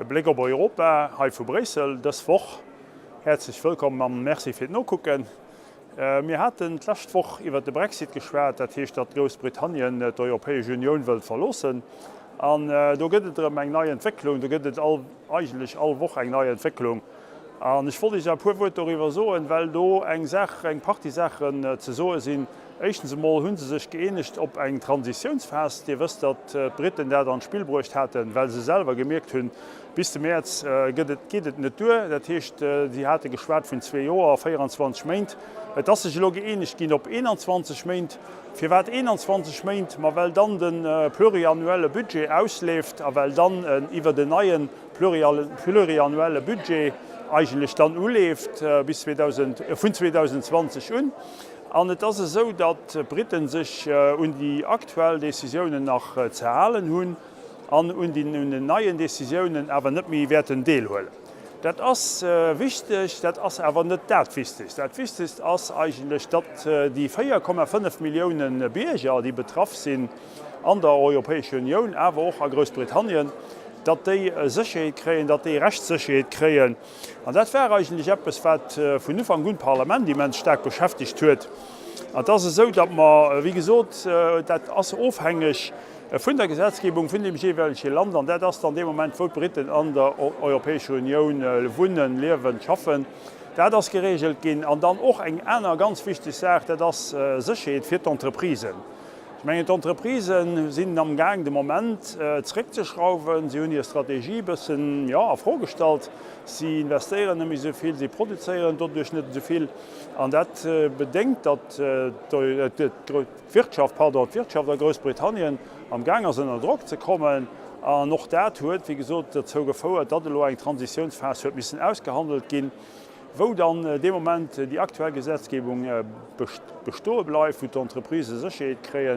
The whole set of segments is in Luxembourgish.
E Bléck op Europa hei vu Bréissel dës Woch. Häerzlech wëllkomm an Merci fir d'Nokucken. Mir haten d'lescht Woch iwwert de Brexit geschwat, dat heescht datt Groussbritannien d'Europäesch Unioun wëllt verloossen. An do gëtt et erëm eng nei Entwécklung, do gëtt et all eigentlech all Woch eng nei Entwécklung. An ech wollt Iech e puer Wuert doriwwer soen, well do eng Saach, eng Partie Saachen ze soe sinn. Éischtens emol hu se sech gëeenegt op eng Transitiounsphas. Dir wësst, datt d'Briten dat an d'Spill bruecht haten, well se selwer gemierkt hunn, bis de Mäerz gëtt et, geet et net duer. Dat heescht, si hate geschwat vun zwee Joer, 24 Méint. Et ass sech elo gëeenegt ginn op 21 Méint. Firwat 21 Méint? Ma well dann de pluriannuelle Budget ausleeft a well dann iwwert en neie pluriannuelle Budget eigentlech dann uleeft bis 2000, vun 2020 un. An et ass esou, datt d'Brite sech un déi aktuell Decisiounen nach ze halen hunn an un den neien Decisiounen awer net méi wäerten deelhuelen. Dat ass wichteg, dat ass awer net dat Wichtegst. Dat Wichtegst ass eigentlech, datt déi 4,5 Millioune Bierger, déi betraff sinn an der Europäescher Unioun, awer och a Groussbritannien, datt déi Sécherheet kréien, datt déi Rechtssécherheet kréien. An dat war eigentlech eppes, wat vun Ufank un d'Parlament immens staark beschäftegt huet. An et ass esou, datt mer, wéi gesot, dat ass ofhängeg vun der Gesetzgebung vun deem jeeweilege Land, an dat ass dann dee Moment, wou d'Briten an der Europäescher Unioun wunnen, liewen, schaffen. Dat ass geregelt ginn. An dann och eng aner ganz wichteg Saach, dat ass Sécherheet fir d'Entreprisen. Ech mengen, d'Entreprisen sinn amgaang de Moment zeréckzeschrauwen. Si hunn hir Strategie e bëssen, jo, a Fro gestallt. Si investéieren net méi esou vill, si produzéieren doduerch net esou vill. An dat bedéngt, datt d'Wirtschaft, pardon, d'Wirtschaft a Groussbritannien amgaang ass ënner Drock ze kommen. An och dat huet, wéi gesot, dozou gefouert, datt elo eng Transitiounsphas huet missen ausgehandelt ginn. wou dann dee Moment déi aktuell Gesetzgebung bestoe bleift, wou d'Entreprisë Sécherheet kréie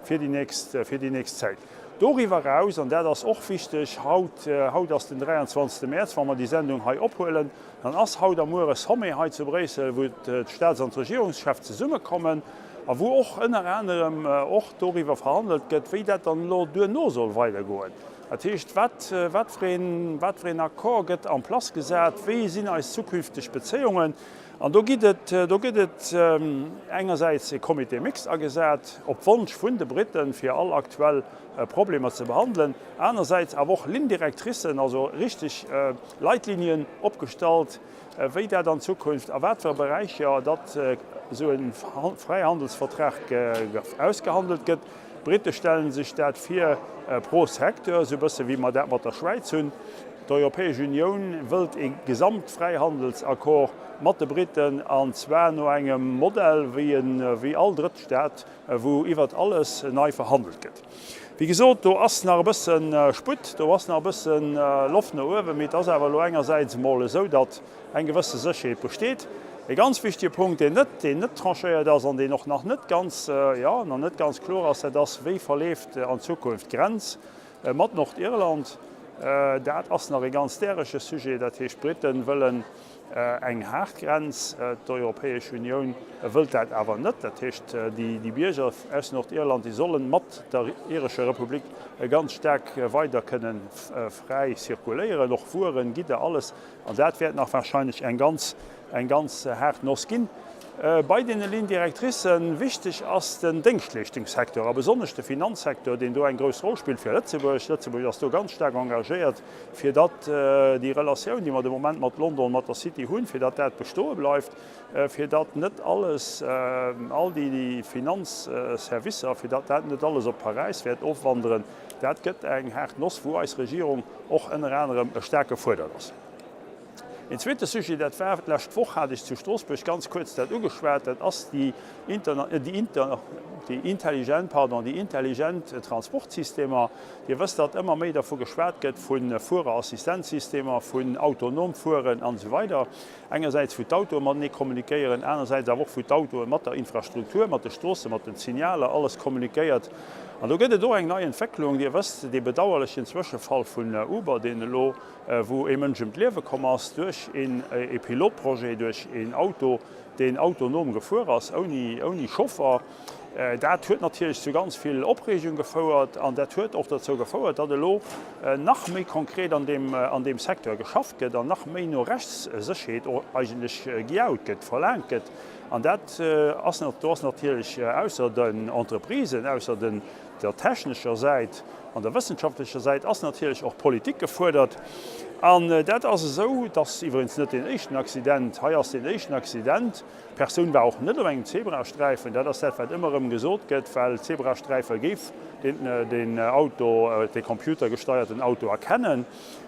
fir déi nächst, fir déi nächst Zäit. Doriwwer eraus, an dat ass och wichteg, haut, haut ass den 23. Mäerz, wa mer déi Sendung hei ophuelen, dann ass haut a muer e Sommet hei zu Bréissel, wou d'Staats an d'Regierungschef zesummekommen a wou och ënner anerem och doriwwer verhandelt gëtt, wéi dat dann elo duerno soll weidergoen. Dat heescht, wat, wat fir een, wat fir een Accord gëtt en place gesat, wéi sinn eis zukünfteg Bezéiungen? An do gitt et, do gëtt et engersäits e Comité mixte agesat, op Wonsch vun de Briten, fir all aktuell Problemer ze behandelen, anersäits awer och Lignes-directricen, also richteg Leitlinien opgestallt, wéi dat an Zukunft, a wat fir Beräicher datt esou e Fräihandelsvertrag ausgehandelt gëtt. D'Brite stelle sech dat vir pro Secteur, esou e bësse wéi mer dat mat der Schwäiz hunn. D'Europäesch Unioun wëllt e Gesamtfräihandelsaccord mat de Briten, an zwar no engem Modell wéi all Drëttstaat, wou iwwert alles nei verhandelt gëtt. Wéi gesot, do ass nach e bësse Sputt, do ass nach e bësse Loft no uewen, mee et ass awer elo engersäits emol esou, datt eng gewësse Sécherheet besteet. E ganz wichtige Punkt, deen net, deen net tranchéiert ass an deen och nach net ganz, jo, nach net ganz kloer ass, dat ass, Wéi verleeft an Zukunft d'Grenz mat Nordirland? Dat ass nach e ganz därege Sujet. Dat heescht, d'Brite wëllen eng haart Grenz, d'Europäesch Unioun wëllt dat awer net. Dat heescht, déi Bierger aus Nordirland, déi solle mat der irescher Republik ganz staark weider kënnen fräi zirkuléieren, och Wueren, Gidder, alles. An dat wäert nach wahrscheinlech eng ganz, eng ganz haart Noss ginn. Bei deene Lignes directricen, wichteg ass den Déngschtleeschtungssecteur a besonnesch de Finanzsecteur, deen do eng grouss Roll spillt fir Lëtzebuerg. Lëtzebuerg ass do ganz staark engagéiert, fir datt déi Relatioun, déi mer de Moment mat London, mat der City hunn, fir datt dat bestoe bleift, fir datt net alles, all déi Finanzservicer, fir datt dat net alles op Paräis wäert ofwanderen. Dat gëtt eng haart Noss, wou eis Regierung och ënner anerem staark gefuerdert ass. Een zweete Sujet, dat war, d'lescht Woch hat ech zu Stroossbuerg ganz kuerz dat ugeschwat, dat ass déi déi intelligent, pardon, déi intelligent Transportsystemer. Dir wësst, datt ëmmer méi dervu geschwat gëtt, vu Fuererassistenzsystemer, vun autonom Fueren an esou weider. Engersäits wou d'Autoe matenee kommunikéieren, anersäits awer och wou d'Autoe mat der Infrastruktur, mat de Stroossen, mat den Signaler, alles kommunikéiert. An do gëtt et och eng nei Entwécklung. Dir wësst, dee bedauerlechen Zwëschefall vun Uber, deen elo, wou ee Mënsch ëm d'Liewe komm ass duerch een e Pilotprojet, duerch een Auto, deen autonom gefuer ass, ouni, ouni Chauffer. Dat huet natierlech zu ganz vill Opreegung gefouert an dat huet och dozou gefouert, datt elo nach méi konkret an deem, an deem Secteur geschafft gëtt an nach méi no Rechtssécherheet och eigentlech gejaut gëtt, verlaangt gëtt. An dat ass, do ass natierlech ausser den Entreprisen, ausser den, der technescher Säit an der wëssenschaftlecher Säit ass natierlech och d'Politik gefuerdert. An dat ass esou, et ass iwwregens net deen éischten Accident, hei ass deen éischten Accident, D'Persoun war och net op engem Zebrasträifen. Dat ass dat, wat ëmmer erëm gesot gëtt, well Zebrasträife géif den Auto, de computergesteierten Auto erkennen.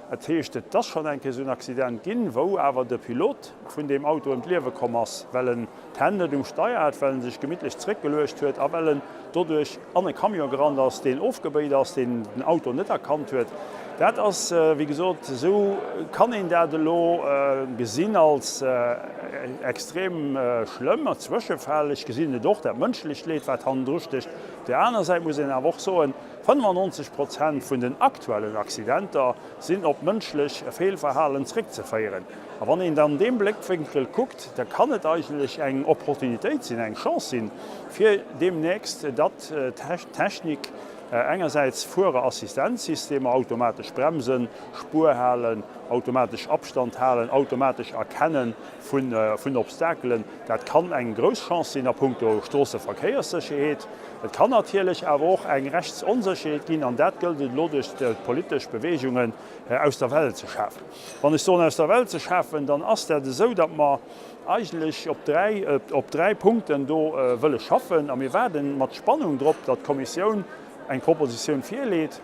Dat heescht, et ass schonn eng Kéier esou en Accident ginn, wou awer de Pilot vun deem Auto ëm d'Liewe komm ass, well en d'Hänn net um Steier hat, well en sech gemittlech zeréckgeluecht huet a well en doduerch an e Camion gerannt ass, deen ofgebéit ass, deen den Auto net erkannt huet. Dat ass, wéi gesot, esou kann een dat elo gesinn als extrem schlëmm Zwëschefäll. Ech gesinn et och, dat mënschlecht Leed, wat hannendru stécht. Op där aner Säit muss een awer och soen, 95 Prozent vun den aktuellen Accidenter sinn op mënschlech Feelverhalen zréckzeféieren. A wann een an deem Bléckwénkel kuckt, da kann et eigentlech eng Opportunitéit sinn, eng Chance sinn, fir deemnächst, datt d'Technik engersäits Fuererassistenzsystemer, automatesch Bremsen, Spuer halen, automatesch Abstand halen, automatesch Erkenne vun Obstakelen, dat kann eng grouss Chance sinn a puncto Stroosseverkéierssécherheet. Et kann natierlech awer och eng Rechtsonsécherheet ginn, an dat gëllt et elo duerch d'politesch Beweegungen aus der Welt ze schafen. Wann ech soen aus der Welt ze schafen, dann ass dat esou, datt mer eigentlech op dräi, op dräi Punkten do wëlle schaffen. A mir waarde mat Spannung drop, datt d'Kommissioun eng Propositioun virleet,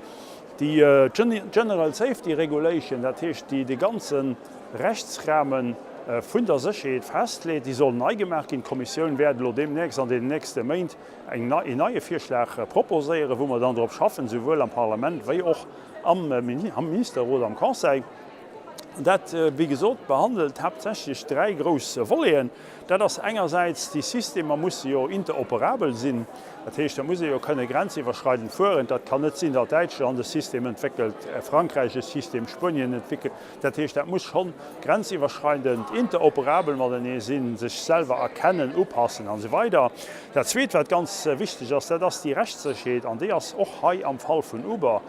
déi d'General Safety Regulation, dat heescht déi de ganze Rechtsrahme vun der Sécherheet festleet. Déi soll nei gemaach ginn. D'Kommissioun wäert elo deemnächst an deenen nächste Méint en neie Virschlag proposéieren, wou mer dann drop schaffen, souwuel am Parlament wéi och am Ministerrot, am Conseil. Dat, wéi gesot, behandelt haaptsächlech dräi grouss Voleten. Dat ass engersäits, déi Systemer musse jo interoperabel sinn. Dat heescht, da muss ee jo kënne grenziwwerschreidend fueren. Dat kann net sinn, datt Däitschland e System entwéckelt, Frankräich e System, Spuenien entwéckelt. Dat heescht, dat muss schonn grenziwwerschreidend interoperabel matenee sinn, sech selwer erkennen, upassen an esou weider. Dat Zweet, wat ganz wichteg ass, dat ass déi Rechtssécherheet, an déi ass och hei am Fall vun Uber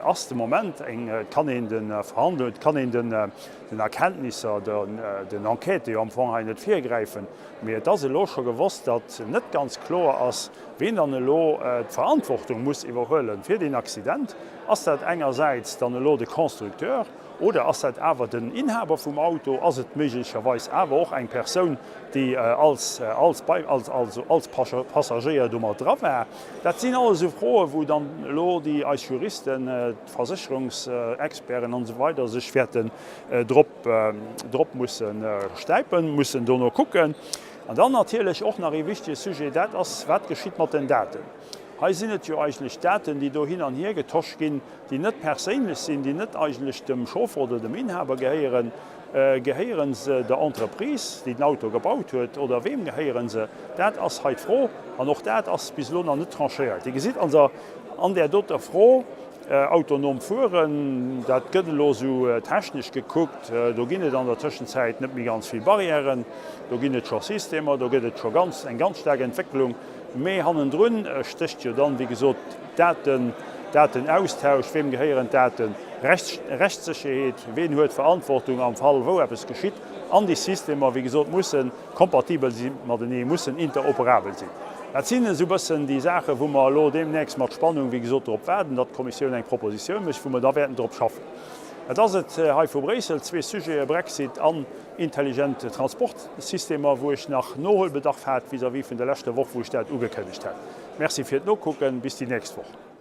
ass de Moment eng, et kann een de Verhandlungen, et kann een den Erkenntnisser, den Enquêtë jo am Fong hei net virgräifen, mee et ass elo scho gewosst, datt net ganz kloer ass, ween dann elo d'Verantwortung muss iwwerhuele fir deen Accident. Ass dat engersäits dann elo de Constructeur oder ass dat awer den Inhaber vum Auto? Ass et méiglecherweis awer och eng Persoun, déi als als Passagéier do mat dra war? Dat sinn alles esou Froen, wou dann elo déi eis Juristen, d'Versécherungsexperten an esou weider sech wäerten drop drop musse stäipen, mussen dono kucken. An dann natierlech och nach ee wichtege Sujet, dat ass, wat geschitt mat den Daten? Hei sinn et jo eigentlech Daten, déi do hin an hier getosch ginn, déi net perséinlech sinn, déi net eigentlech dem Chauffer oder dem Inhaber gehéieren. Gehéiere se der Entreprise, déi den Auto gebaut huet, oder weem gehéiere se? Dat ass hei d'Fro an och dat ass bis elo nach net tranchéiert. Dir gesitt also an där doter Fro, autonom fueren, dat gëtt elo esou technesch gekuckt, do ginn et an der Tëschenzäit net méi ganz vill Barrièren, do ginn et scho Systemer, do gëtt et scho ganz, eng ganz staark Entwécklung. Mee hannendrun stécht jo dann, wéi gesot, Daten, Datenaustausch, weem gehéieren d'Daten, Rechtssécherheet, ween huet Verantwortung am Fall wou eppes geschitt. An déi Systemer, wéi gesot, musse kompatibel si matenee, mussen interoperabel sinn. Dat sinn esou e bëssen déi Saachen, wou mer elo deemnächst mat Spannung, wéi gesot, drop waarden, datt d'Kommissioun eng Propositioun mécht, wou mer da wäerten drop schaffen. Dat ass et hei vu Bréissel, zwee Sujete, Brexit an intelligent Transportsystemer, wou ech nach Nohuelbedarf hat vis-à-vis vun der leschter Woch, wou ech dat ugekënnegt hat. Merci fir d'Nokucken. Bis déi nächst Woch.